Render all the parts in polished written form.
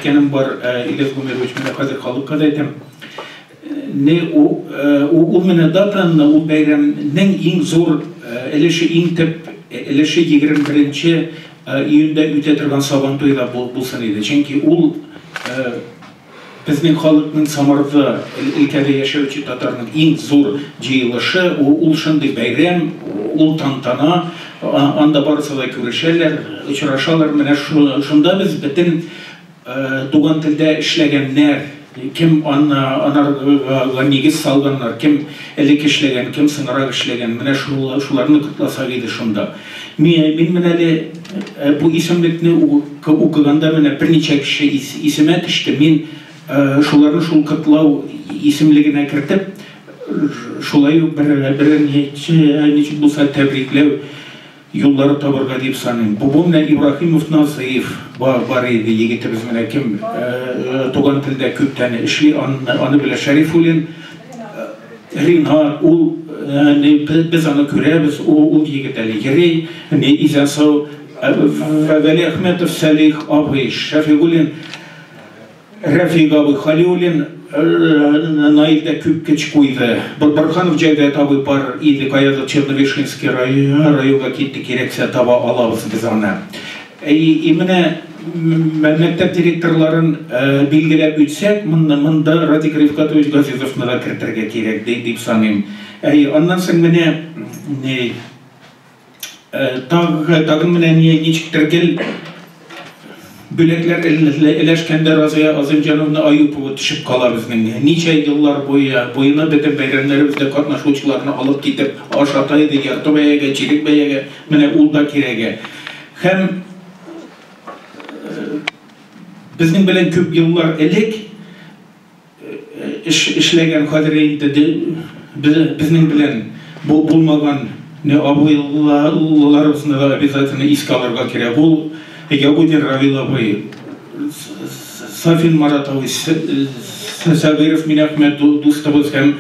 Әйткәнем бар, Ильяс Гумерович, менә хәзер халыкка да әйтәм. Не ул менә датаны, ул бәйрәмнең иң зур өлеше, иң төп өлеше 21 июньдә үтә торган Сабантуй да булсын иде. Чөнки ул безнең халыкның Самарда өлкәдә яшәүче татарның иң зур җыелышы, ул шундый бәйрәм, ул тантана, анда барысы да күрешәләр, очрашалар. Менә шунда без бөтен туган телдә эшләгәннәр, кем анарга нигез салганнар, кем элек эшләгән, кем соңрак эшләгән, менә шуларны котласак иде шунда. Мин менә әле бу исемлекне укыганда менә берничә кеше исемә төште. Мин шуларны шул котлау исемлегенә кертеп, шулай ук берәр ничек булса тәбрикләү юллары табырга дип саныйм. Бу менә Ибраһимов Назыйф бар иде, егетебез менә кем туган телдә күптән эшли, аны белә Шәрифуллин Ринат, ул без аны күрәбез, ул егет әле йөри, не исән сау. Вәлиәхмәтов Сәлих абый, Шәфигуллин Рәфыйк абый Халиуллин Наил дә күп көч куйды. Борһанов Җәүдәт абый бар иде, каядыр Черновишинский районга китте, кирәксә таба алабыз без аны. И менә мәктәп директорларын билгеләп үтсәк, монда Радик Рифкатович Газизовны да кертергә кирәк дип саныйм. Әйе, аннан соң менә тагын менә ничектер гел бүләкләр өләшкәндә Разыя Азимҗановна Аюпова төшеп кала безнең. Ничә еллар буена бөтен бәйрәмнәребездә катнашучыларны алып китеп ашата иде, ярты бәягә, чирек бәягә, менә ул да кирәге. Һәм безнең белән күп еллар элек эшләгән, хәзер инде безнең белән булмаган абыйларыбызны да обязательно искә алырга кирәк. Ул Ягудин Равил абый, Сафин Марат абый, Сәгыйров Минәхмәт дустыбыз һәм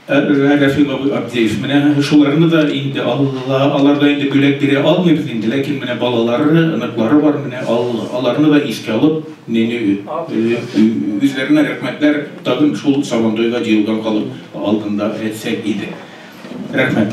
Рәфыйк абый Абдеев. Менә шуларны да инде аларга инде бүләк бирә алмыйбыз инде, ләкин менә балалары, оныклары бар, менә аларны да искә алып, үзләренә рәхмәтләр тагын шул Сабантуйга җыелган халык алдында әйтсәк иде. Рәхмәт.